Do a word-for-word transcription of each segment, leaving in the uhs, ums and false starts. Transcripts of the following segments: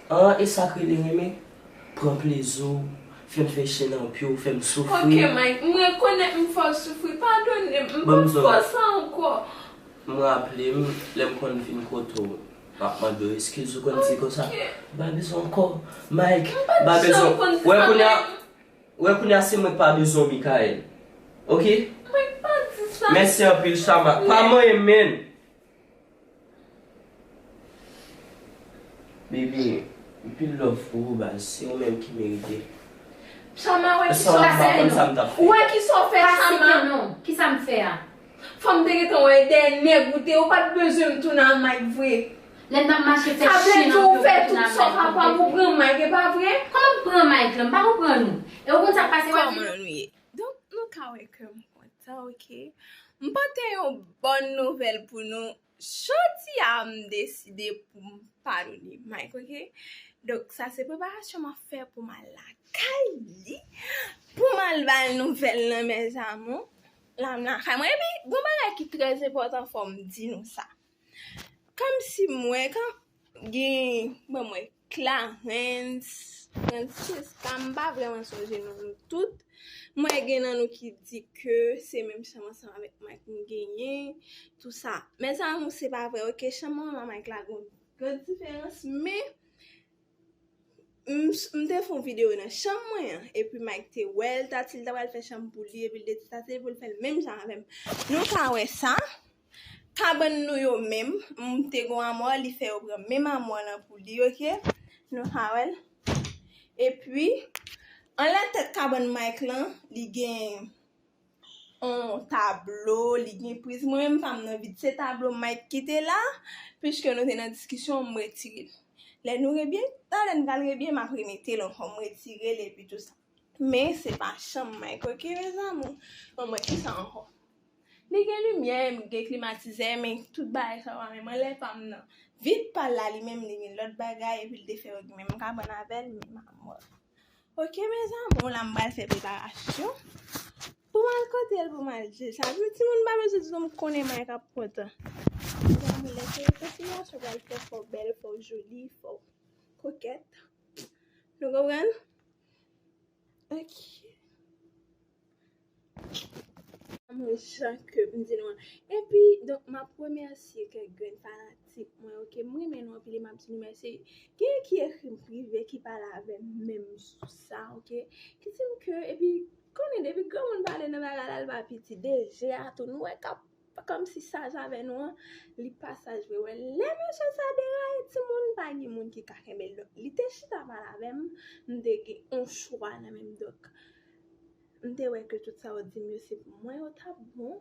An, e sa k rele renmen? Pran plezi w, fè m fè chen nan pye w, fè m soufri. Ok, Mike, m rekonèt m fè w soufri. Padone m, m p ap fè w sa ankò. M raple m, lè m konn vin kote w, m ap mande w eskiz, ou konn di konsa, m pa bezwen ankò. Mike, m pa bezwen. Wè kounye a, wè kounye a se mwen k pa bezwen w, Michael. Ok? Mike, pa di sa. Mèsi anpil, Chama. Pa manyen m, menn. Baby, anpil love pou ou, baz. Se ou menm ki merite. Chama, wè ki sa w fè non. Ou wè ki sa w fè, Chama? Kisa m fè a? Fò m te gentan wè dèyè nèg ou te, ou pa t bezwen m tounen a Mike vre. Lè n ap mache fè chen nan pye, ou tounen a Mike. Sa vle di ou fè tout sa w kapab, ou pran Mike, e pa vre? Kòman m pran Mike la? M pa konprann ou. E ou konn sa k pase, w ap vin. Kòman nou ye? Donk, nou ka wè ke m kontan, ok? M pote yon bòn nouvèl pou nou. Jodi a, m deside pou m padone Mike, ok? Donk, sa se preparasyon m ap fè pou m al lakay li, pou m al ba l nouvèl nan, mes amours. La, m lakay mwen. Epi, gon bagay ki trè enpòtan, fò m di nou sa. Kòmsi mwen, kan gen, ban mwen, Clarence, Francisca, m pa vrèman sonje non nou tout. Mwen gen nan nou ki di ke se menm chanm ansanm avèk Mike m genyen, tou sa. Mes amours, se pa vre, ok? Chanm mwen ak Mike la gon gran diferans, men m, m te fè yon videyo nan chanm mwen an, epi Mike te wè l, ta di l ta pral fè chanm pou li, epi l te di ta di l pou l fè l menm jan avè m. Nou ka wè sa. Kabann nou yo menm, m te gon amwa, li fè yo pran menm amwa lan pou li, ok? Nou ka wè l. Epi, anlè tèt kabann Mike lan, li gen yon tablo, li gen priz. Mwen menm, pa m nan vid, se tablo Mike ki te la, piske nou te nan diskisyon, m retire l. Lè nou rebyen, talè n pral rebyen, m ap remete l ankò, m retire l epi tou sa. Men se pa chanm Mike, ok, mes amours? Bon, mwen, kisa ankò? Li gen limyè, gen klimatizè, men tout bagay sa yo pa menm anlè pa m nan. Vid pa l la, li menm, li gen lòt bagay, epi l te fè yo gen menm kabann avè l, menm amwa. Ok, mes amours, la m pral fè preparasyon. Pou m al kote l, pou m al je. Sa vle di, timoun pa bezwen di non, m konnen Mike ap kontan. Mes amours, lè se yon konsilyasyon, pral fè fò w bèl, fò w joli, fò w kokèt. Nou konprann? Ok. Mwen jan ke m di nou an. Epi, donk, m ap remèsye kèk grenn fanatik mwen, ok? M renmen nou anpil e m ap di nou mèsi. Gen ki ekri m prive, ki pale avè m menm sou sa, ok? Ki di m ke, epi, konnen depi granmoun pale nan bagay la, l pa piti. D G a tou, nou wè k ap kòmsi saj avè nou an, li pa saj vre. Wè, lè mesye sa deraye, timoun, pa gen moun ki ka kenbe l. Donk, li te chita pale avè m, m te gen yon chwa nan men m. Donk, m te wè ke tout sa yo di m yo, se pou mwen yo t ap bon.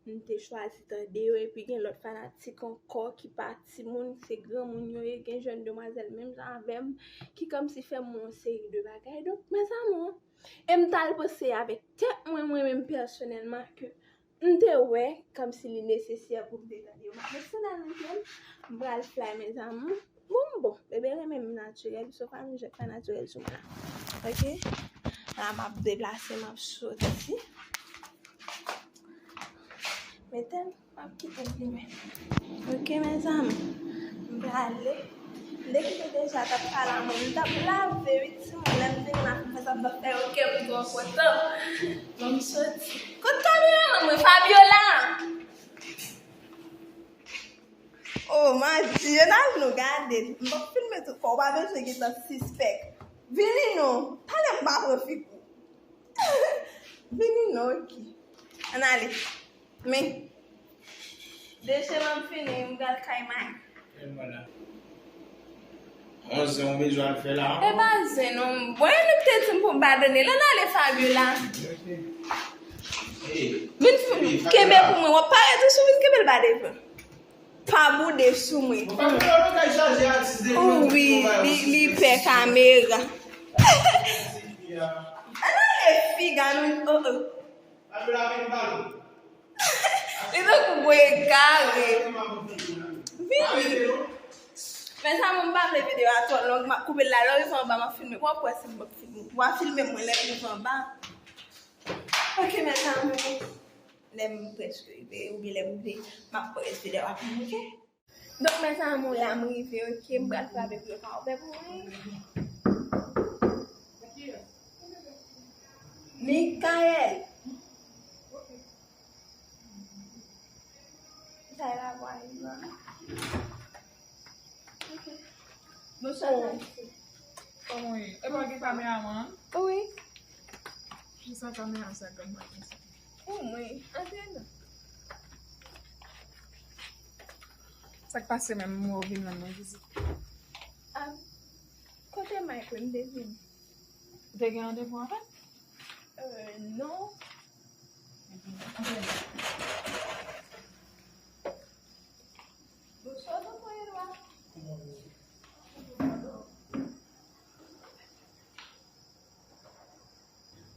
M te chwazi tande yo, epi gen lòt fanatik ankò ki pa timoun, se granmoun yo ye, gen jèn demwazèl menm jan avè m, ki kòmsi fè m yon seri de bagay. Donk, mes amours, e m t al panse avèk tèt mwen, mwen menm pèsonèlman, ke m te wè kòmsi li nesesè pou m te tande yo. M ap met sandal nan pye m, m pral fly, mes amours. Bon, m bon, bebe renmen m natirèl, so pa m jèt pa natirèl sou mwen la. Ok? La, m ap deplase, m ap soti. Mete l, m ap kite l plimen. Ok, mes amours. M prale. M te kite deja t ap pale a mwen. M t ap lave, wi, timoun. Lè m vin la, m fè sa, m t ap fè, ok, m twò kontan. Bon, m soti. Kot kameramann mwen, Fabiola? Oh, madi, yo n al nou gade. M p ap filme tout kò, ou pa bezwen gentan sispèk. Vini non. Talè m pa pran figi w. Vini non, ok. Ann ale. Men, deje m ap fini, m pral kay Mike. Yon zen w bezwen al fè la. E pa zen non. Bon, e nou te di m pou m padone l. Ann ale, Fabiola. Vin kenbe pou mwen. W ap parèt ou sou vin kenbe l pa devan. Pa boude sou mwen. Ou wi, li, li pè kamera. Ann ale, figa nou. Oh, oh. Li tankou gwo egare. Vini. Mes amours, m pa vle videyo a twò long, m ap koupe l la. Lè w rive anba, m ap filme. W ap wè si m p ap filme. W a filme mwen lè m rive anba. Ok, mes amours. Lè m prèske rive, oubyen lè m rive, m ap pran rès videyo a pou nou, ok? Donk, mezanmi, la m rive, ok? M pral frape pou yo ka ouvè pou mwen. Mikael! Sa e la vwa li la. Ok. Bonswa, Tati. Kòman w ye? E pa w ki kameraman an? Wi. Kisa kamera sa grann maten sa? O mwen, antre non. Sa k pase menm, m wè w vin rann mwen vizit? Ah, kote Mike wi, m te vin. Ou te gen randevou avè l? Euh, non. Bonswa, tonton Edouard.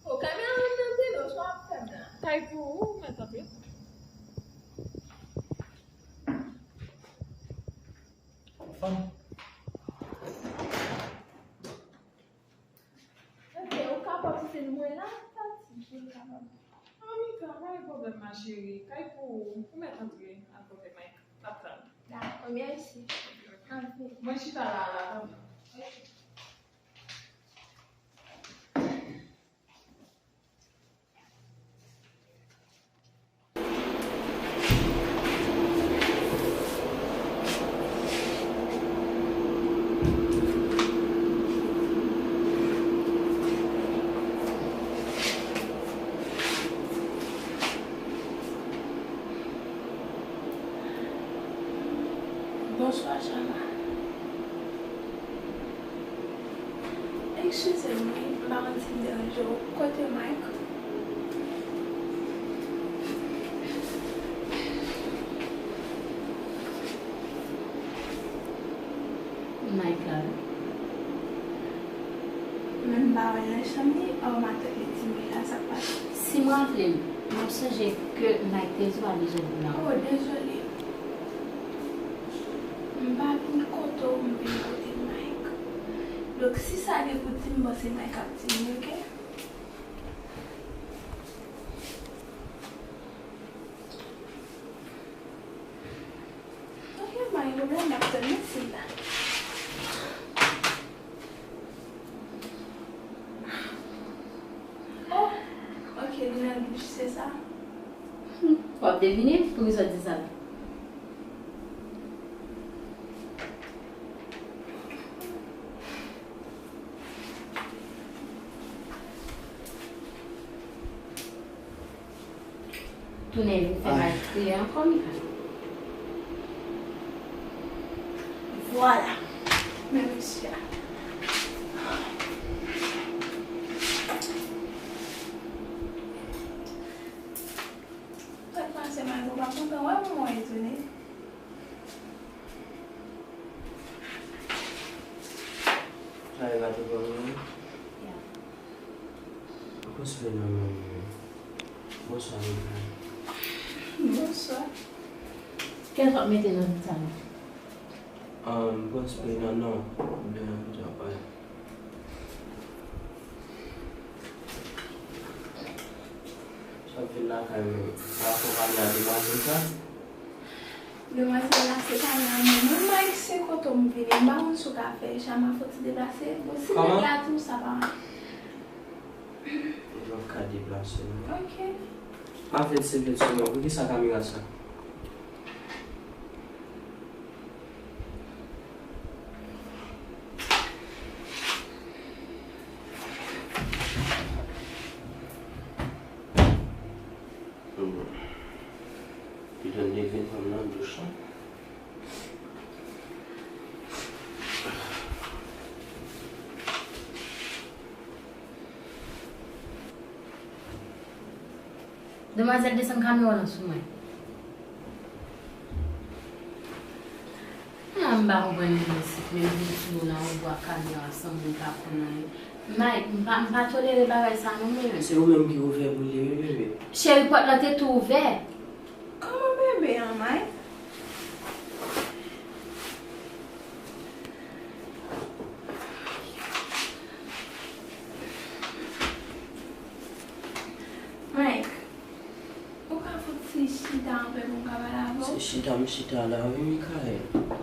O, kameraman nan te la, sa w ap fè m la? Kay pou ou, mèt antre. Fanm. Ok, ou kapab se mwen la, Tati, ou kapab. Amika, pa gen pwoblèm, ma chérie. Kay pou ou, ou mèt antre avèk Mike. N ap tann. Dakò, mèsi. Antre. Mwen chita la, la, tann. Ok. Bonswa, Chama. Eskize m, wi, m pa konn si m deranje w. Kote Mike? Mike la wi. Men m pa wè l nan chanm li, o, m atann li di m li la, sa k pase? Si m raple m, m ap sonje ke Mike te di w pa bezwen vin la. O, dezole. M pa vin kote w, m vin kote Mike. Donk, si sa gen pou di m, bon, se Mike ap di m, ok? Ok, pa gen pwoblèm, m ap tann, mèsi la. Oh, ok, li nan douch, se sa? W ap devine? Poukisa w di sa? Tounen vin fè Mike kriye ankò, Mika. Vwala. Men mesye a. Sa k pase, Mike? Ou pa kontan wè m, ou etone? Sa e pa te pwoblèm? Ya. Ou konn sou nan men mwen. Bonswa, Mika. Bonswa. Kiyès w ap mete nan vit sa la? Ahn, m panse nan non. Oubyen, jan pa. Sa vin lakay mwen. Sa akonpanye a demwazèl sa? Demwazèl la se pa nan mwen. Mwen, Mike, se kote w m vini. M pa konn si w ka fè Chama fè yon ti deplase. Bon, si nèg la di w sa pa. Ou p ap ka deplase non. Ok. Pa fè ti vit sou mwen. Poukisa kamera sa? Bon. Li tann de vin fanm nan douch la. Demwazèl, desann kamera w nan sou mwen. Ah, m pa konprann moun isit, menm vin sou yo nan yon bwa kamera san moun pa konn anyen. Mike, m pa, m pa tolere bagay sa non, mwen menm. Se ou menm ki ouvè pou li, wi, bebe. Cheri, pòt lan te tou ouvè. Kòman bebe an, Mike? Mike, ou ka fout ti chita anpè pou m ka pale avè w? Se chita m chita la wi, Mikael.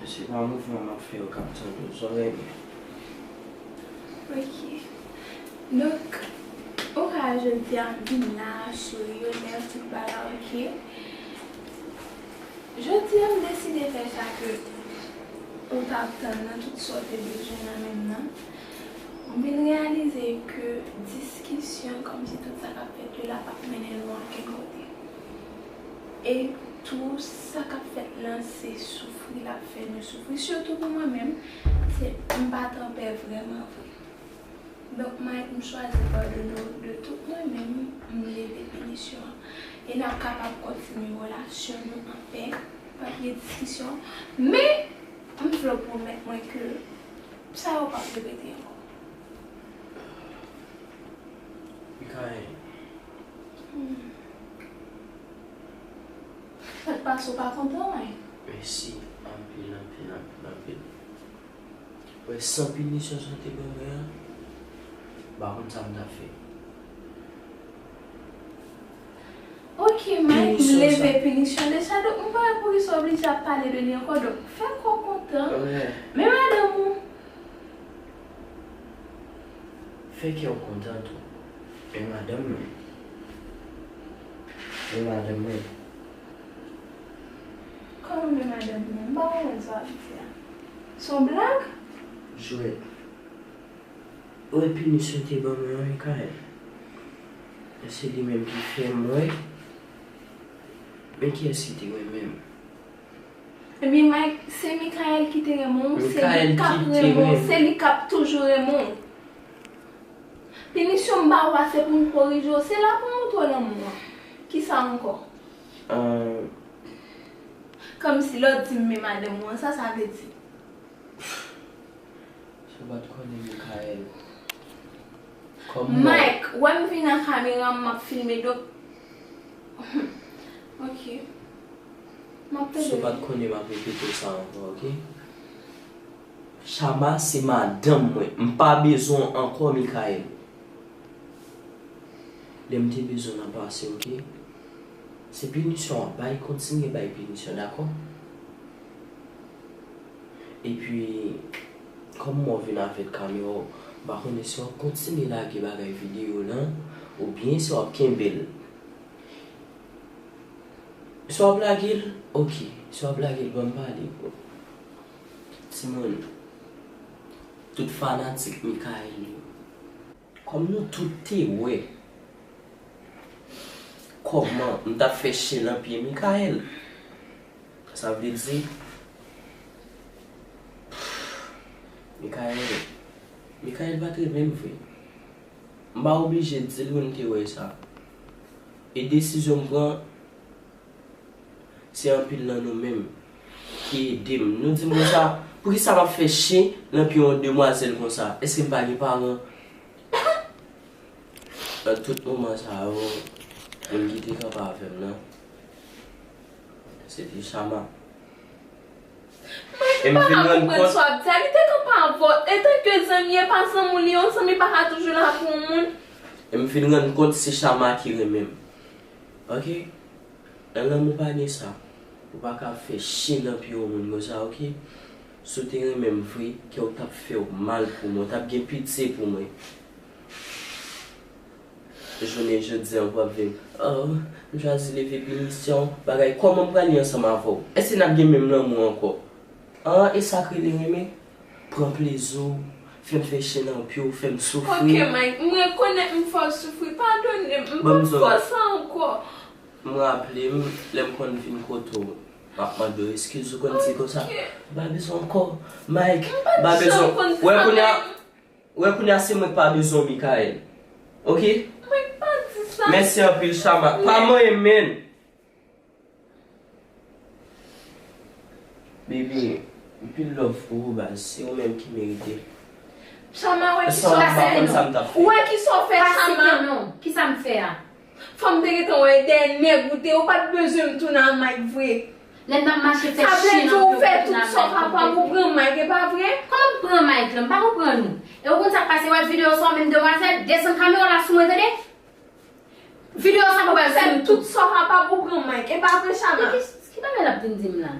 Se pa mouvman m ap fè yo k ap tande w, zòrèy mwen. Ok. Donk, ou ka jodi a m vin la, souri, onè, tout bagay, ok. Jodi a m deside fè sa ke ou t ap tann nan, tout sa w te bezwen nan men m nan. M vin reyalize ke diskisyon, kòmsi tout sa k ap fèt yo la, p ap mennen nou okenn kote. E tou, sa k ap fèt lan, se soufri l ap fè nou soufri. Sitou pou mwen menm, se m pa t anpè vrèman vre. Donk, Mike, m chwazi padone w de tout mwen menm, m leve pinisyon an. E n ap kapab kontinye relasyon nou anpè, p ap gen diskisyon. Men, m vle w pwomèt mwen ke sa yo p ap repete ankò. Michael. Hmm. Sa k pase, w pa kontan, wi? Mèsi anpil, anpil, anpil, anpil. Wè, san pinisyon sa w te ban mwen an, m pa konn sa m t ap fè. Ok, Mike, m leve pinisyon de sa, donk m pa wè poukisa w oblije ap pale de li ankò, donk fè kò w kontan. Men madanm ou. Fè kè w kontan tou. Men madanm mwen. Men madanm mwen. Kòman men madanm mwen? M pa konprann sa w ap di a. Se yon blag? Jwèt. Ou wè pinisyon te ban mwen an, Michael? Se li menm ki fè m wè. Men kiyès ki te renmen m? Ebyen, Mike, se Michael ki te renmen w, se li k ap renmen w, se li k ap toujou renmen w. Pinisyon m ba w a, se pou m korije w, se la pou m montre w lanmou an. Kisa ankò? Kòmsi lè w di m men madanm ou an, sa sa vle di? Si w pa t konnen Michael, kòm mò. Mike, wè m vin nan kamera m, m ap filme, donk. Ok. M ap tande. Si w pa t konnen, m ap repete w sa ankò, ok? Chama se madanm mwen. M pa bezwen w ankò, Michael. Lè m te bezwen w nan pase, ok? Se pinisyon w ap bay, kontinye bay pinisyon, dakò? Epi, kòm mò vin avèk kamera w, m pa konnen si w ap kontinye lage bagay videyo lan, oubyen si w ap kenbe l. Si w ap lage l, ok. Si w ap lage l, ban m pale, bro. Timoun, tout fanatik Michael yo, kòm nou tout te wè kòman m t ap fè chen nan pye Michael, sa vle di, Michael, Michael pa t renmen m vre. M pa oblije di l wi m te wè sa. E desizyon m pran, se anpil nan nou menm ki ede m. Nou di m konsa, poukisa m ap fè chen nan pye yon demwazèl konsa? Èske m pa gen paran? Nan tout moman sa yo, moun ki te kanpe avè m nan, se te Chama. E m vin rann kont. Mwen pa ka konprann sa w ap di a. Li te kanpe avè w. Etanke zanmi, e pa zanmi w li, yon zanmi pa ka toujou la pou yon moun. E m vin rann kont se Chama ki renmen m. Ok? Nan lanmou pa gen sa. Ou pa ka fè chen nan pye yon moun konsa, ok? Si w te renmen m vre, kè w t ap fè w mal pou mwen, w t ap gen pitye pou mwen. Jounen jodi a, w ap vin, oh, m chwazi leve pinisyon, bagay. Kòman m prale ansanm avè w? Èske n ap gen menm lanmou ankò? Ah, e sa k rele renmen? Pran plezi w, fè m fè chen nan pye w, fè m soufri. Ok, Mike, m rekonèt m fè w soufri. Padone m, m p ap fè w sa ankò. M raple m, lè m konn vin kote w, m ap mande w eskiz, ou konn di konsa, m pa bezwen ankò. Mike, m pa bezwen. Wè kounye a, wè kounye a se mwen k pa bezwen w, Michael. Ok? Mike, pa di sa. Mèsi anpil, Chama. Pa manyen m, menn. Baby, anpil love pou ou, baz. Se ou menm ki merite. Chama, wè kisa w fè non. Ou wè kisa w fè, Chama. Kisa m fè a? Fò m te gentan wè dèyè nèg ou te, ou pa t bezwen m tounen a Mike vre. Lè n ap mache fè chen nan pye w, ou tounen a Mike. Sa vle di ou fè tout sa w kapab, ou pran Mike, e pa vre? Kòman m pran Mike la? M pa konprann ou. E ou konn sa k pase, wè videyo sa w menm demwazèl, desann kamera w la sou mwen, tande? Videyo sa pa pral sou YouTube. Ou fè tout sa w kapab, ou pran Mike, e pa vre, Chama? Men ki, ki Sa l ap vin di m la?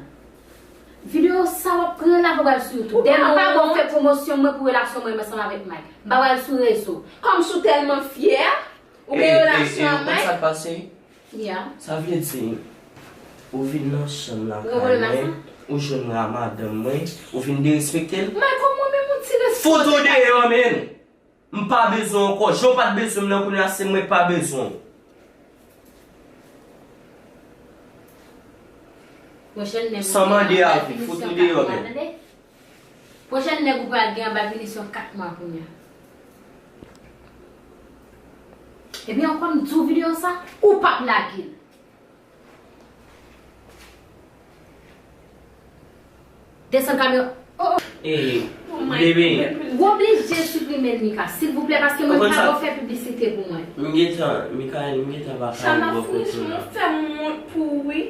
Videyo sa w ap pran la pou pral sou YouTube. Dèyè m pa bon fè pwomosyon mwen pou relasyon mwen ansanm avèk Mike. M pa pral sou rezo. Kòmsi w tèlman fyè, ou gen relasyon ak Mike. Sa k pase? Ya. Sa vle di, ou vin nan chanm lakay mwen, ou jwenn la madanm mwen, ou vin derespekte l? Mike, ou mwen menm yon ti respè. Fout ou deyò, menn! M pa bezwen w ankò. Jan w pa t bezwen m nan, kounye a se mwen k pa bezwen w. Pwochèn nèg ou gen anba pinisyon kat mwa, tande. Pwochèn nèg ou pral gen anba pinisyon kat mwa kounye a. Epi ankò m di w videyo sa, ou p ap lage l. Desann kamera. Oh, oh. Ey, bebe. Ou oblije siprime l, Mika, silvouplè, paske mwen pa vle w fè piblisite pou mwen. M gentan, Mikael, m gentan pa ka wè w kontinye. Chama, franchman, ou fè m wont pou ou, wi.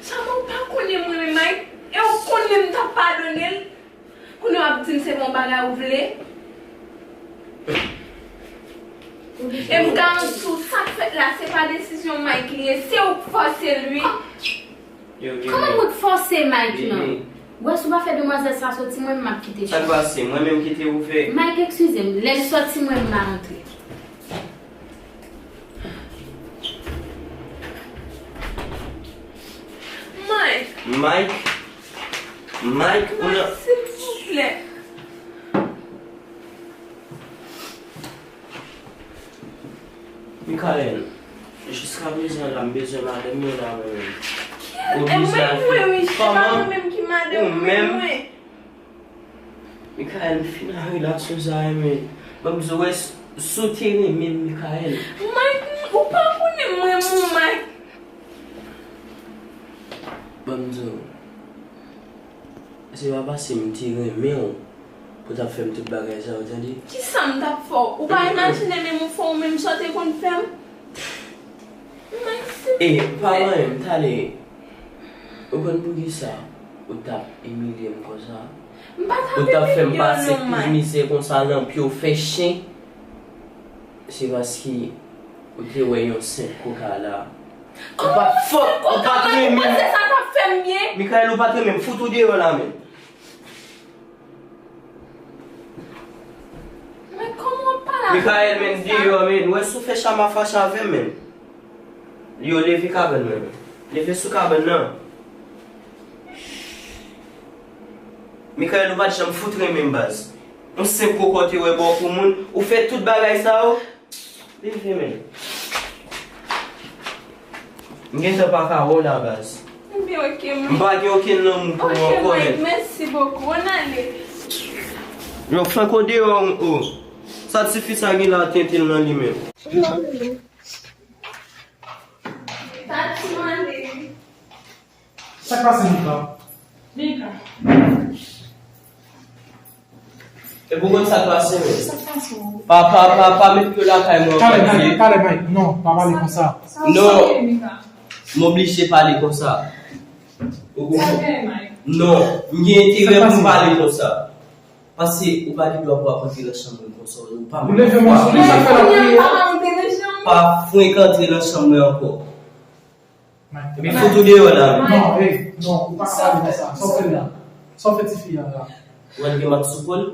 Chama, ou pa konnen mwen renmen Mike, e ou konnen m t ap padone l. Kounye a w ap di m se pa yon bagay ou vle. E m garanti w, sa k fèt la, se pa desizyon Mike li ye, se ou k fòse l, wi. Kòman mwen k fòse Mike nan? Ou wè si w pa fè demwazèl sa soti, mwen menm m ap kite chans. Sa k pase? Mwen menm kite ou fè. Mike, eskize m, lè l soti, mwen menm m a rantre. Mike. Mike. Mike, ou nan... Mike, silvouplè. Mikael, jiskaprezan la, m bezwen madanm yo la, mwen menm. Kiyès? E mwen, mwen, wi, se pa mwen menm ki madanm mwen, mwen. Mikael, m fin ak relasyon sa a, men ban m di w, wè, s-, si w te renmen m, Mikael. Mike, ou pa konnen m renmen w, Mike. Ban m di w, se pa paske m te renmen w pou w t ap fè m tout bagay sa yo, tande. Kisa m t ap fè w? Ou pa imajine menm yon fwa ou menm sa w te konn fè m? E, pa anyen, m t ale. Ou konn poukisa ou t ap imilye m konsa? Ou t ap fè m pase tout mizè konsa nan pye w fè chen? Se paske ou te wè yon senp koka la. Ou pa t fòk, ou pa t renmen m. Mikael, ou pa t renmen m. Fout ou deyò la menm. Men kòman w ap pale avèk mwen konsa? Mikael, men deyò, men. Wè si w fè Chama fache avè m, men. Yo, leve kabann nan, men. Leve sou kabann nan. Mikael, ou pa t janm fout renmen m, baz. Yon senp koko te wè ba w pou moun. Ou fè tout bagay sa yo. Leve, men. M gentan pa ka wè w la, baz. Ebyen, oke, mwen. M pa gen okenn lanmou pou ou ankò, men. Mèsi bokou. Ann ale. Yo, flanke w deyò, o. Sa tifi sa gen la tenten nan li menm. Sa ti mande. Sa k pase, Mika? Mika. Epi w konn sa k pase, men. Sa k pase w? Pa, pa, pa, pa met pye w lakay mwen ankò, Mike. Talè, Mike, talè, Mike. Non, pa pale konsa. Non. M oblije pale konsa. Ou konprann? Non, m gen enterè pou m pale konsa. Paske ou pa gen dwa pou w ap rantre nan chanm mwen konsa. Ou pa menm fwa. Pa fwenk antre nan chanm mwen ankò. Epi fout ou deyò la. Non, ey, non, ou pa ka pale konsa. Sa w fè la? Sa w fè tifi a la? Ou wè l gen mak sou po l?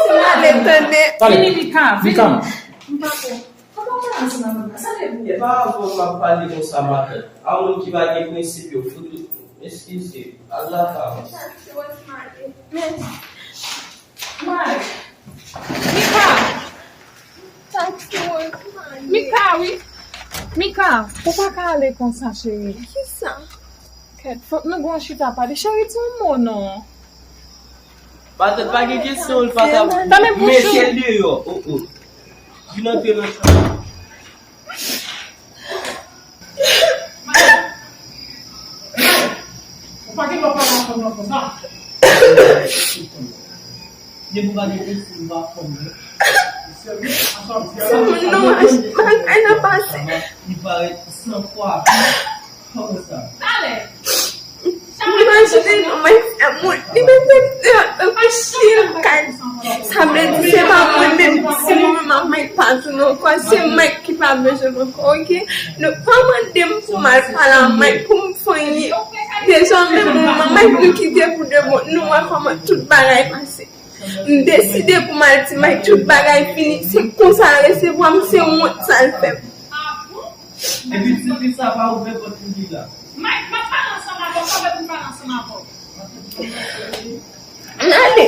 Talè, Mika, vini. Mika. M pa kwè. Kòman w pale ansanm avè m la? Sa vle di? E pa avè w m ap pale konsa, matant. A moun ki pa gen prensip yo, fout ou. Eskize. Al lakay ou. Mike. Mika. Mika, wi. Mika, ou pa ka ale konsa, cheri. Kisa? Kèt, fòk nou gon chita pale. Cheri, di yon mo non. Matant, pa gen kesyon, l pa t ap mete l deyò. O, o. Vin antre nan chanm. Ou pa gen dwa pale avè m nan konsa. Depi w pa gen prensip, ou pa fòme. Timoun nou, bagay nan pase. Li parèt san fwa. Kòman sa? Talè. Imajine non, Mike fè moun. Li mete m deyò tankou chyen lakay. Sa vle di se pa mwen menm, si mwen menm ak Mike pa tounen ankò, se Mike ki pa bezwen m ankò, oke? Donk, pa mande m pou m Al pale a Mike pou m fanyen. Dezòmè, mwen, Mike nou kite pou de bon. Nou wè kòman tout bagay pase. M deside pou m al di Mike tout bagay fini. Se konsa l resevwa m, se wont sa l fè m. Epi ti fi sa pa ouvè pòt pou li la. Mike, m ap pale ansanm avè w, sa fè pou m pale ansanm avè w. M ale.